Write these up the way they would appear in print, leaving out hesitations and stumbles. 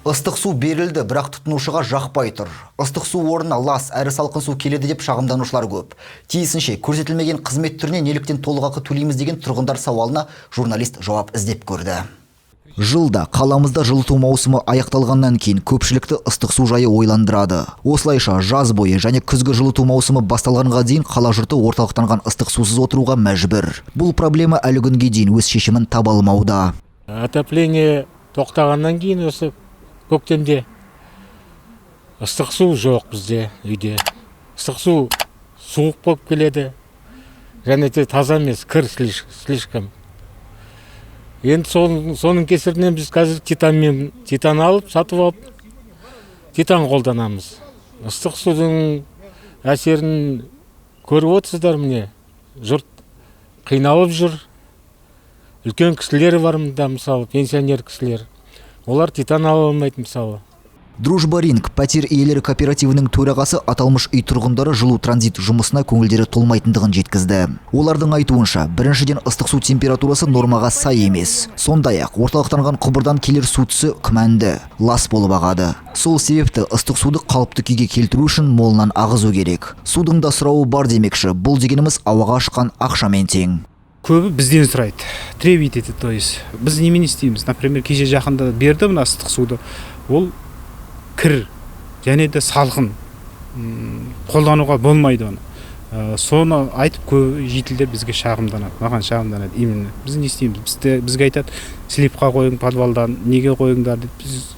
Ыстық су берілді, бірақ тұтынушыға жақпай тұр. Ыстық су орнына лас әрі салқын су келеді деп шағымданушылар көп. Тиісінше, көрсетілмеген қызмет түріне неліктен толық ақы төлейміз деген тұрғындар сауалына журналист жауап іздеп көрді. Жылда қаламызда жылыту маусымы аяқталғаннан кейін көпшілікті ыстық су жайы ойландырады. Осылайша, жаз бойы және күзгі жылыту маусымы басталғанға дейін қала жұрты орталықтанған ыстық сусыз отыруға мәжбүр. Бұл проблема әлі күнге дейін өз шешімін таба алмауда. Отопление тоқтағаннан кейін, осы көктемде ыстық су жоқ бізде үйде. Ыстық су суық болып келеді және де таза емес, кір слишком. Енді соның кесірінен біз қазір титанмен, титан алып, сатып алып, титан қолданамыз. Ыстық судың әсерін көріп отырсыздар, міне, жұрт қиналып жүр. Үлкен кісілер бар мында, мысалы, пенсионер кісілер, олар титан ала алмайды, мысалы. «Дружба Ринг» пәтер иелері кооперативінің төрағасы аталмыш үй тұрғындары жылу транзит жұмысына көңілдері толмайтындығын жеткізді. Олардың айтуынша, біріншіден, ыстық су температурасы нормаға сай емес. Сондай-ақ орталықтанған құбырдан келер су түсі күмәнді, лас болып ағады. Сол себепті ыстық суды қалыпты күйге келтіру үшін молынан ағызу керек. Судың да сұрауы бар демекші, бұл дегеніміз ауаға ұшқан ақшамен тең. Көбі бізден сұрайды, требовать етеді. То есть біз немене істейміз? Например, кеше жақында берді мына ыстық суды, ол кір және де салқын, қолдануға болмайды оны. Соны айтып, көп жительдер бізге шағымданады, маған шағымданады именно. Біз не істейміз? Бізге айтады: «Сливқа қойың, подвалдан неге қойыңдар», — деп. Біз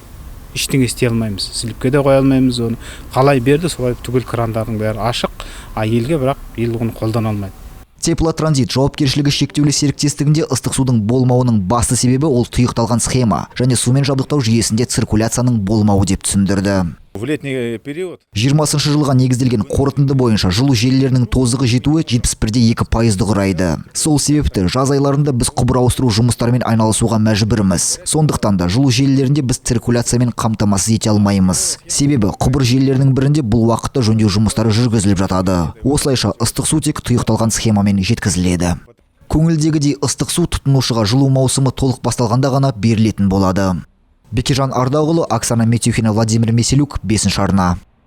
ештеңе істей алмаймыз, сливке де қоя алмаймыз оны. Қалай берді, солай түгел крандардың бәрі ашық, а елге, бірақ ел оны қолдана алмайды. «Теплотранзит» жауапкершілігі шектеулі серіктестігінде ыстық судың болмауының басты себебі ол тұйықталған схема және сумен жабдықтау жүйесінде циркуляцияның болмауы деп түсіндірді. В летний период 20 жылға негізделген қорытынды бойынша жылу желілерінің тозығы жетуі 71,2%-ды құрайды. Сол себепті жаз айларында біз құбыр ауыстыру жұмыстарымен айналысуға мәжбүрміз. Сондықтан да жылу желілерінде біз циркуляциямен қамтамасыз ете алмаймыз. Себебі құбыр желілерінің бірінде бұл уақытта жөндеу жұмыстары жүргізіліп жатады. Осылайша, ыстық су тек тұйықталған схемамен жеткізіледі. Көңілдегідей ыстық су тұтынушыға жылу маусымы толық басталғанда ғана берілетін болады. Бекежан Ардағұлы, Оксана Метюхина, Владимир Меселюк, 5 арна.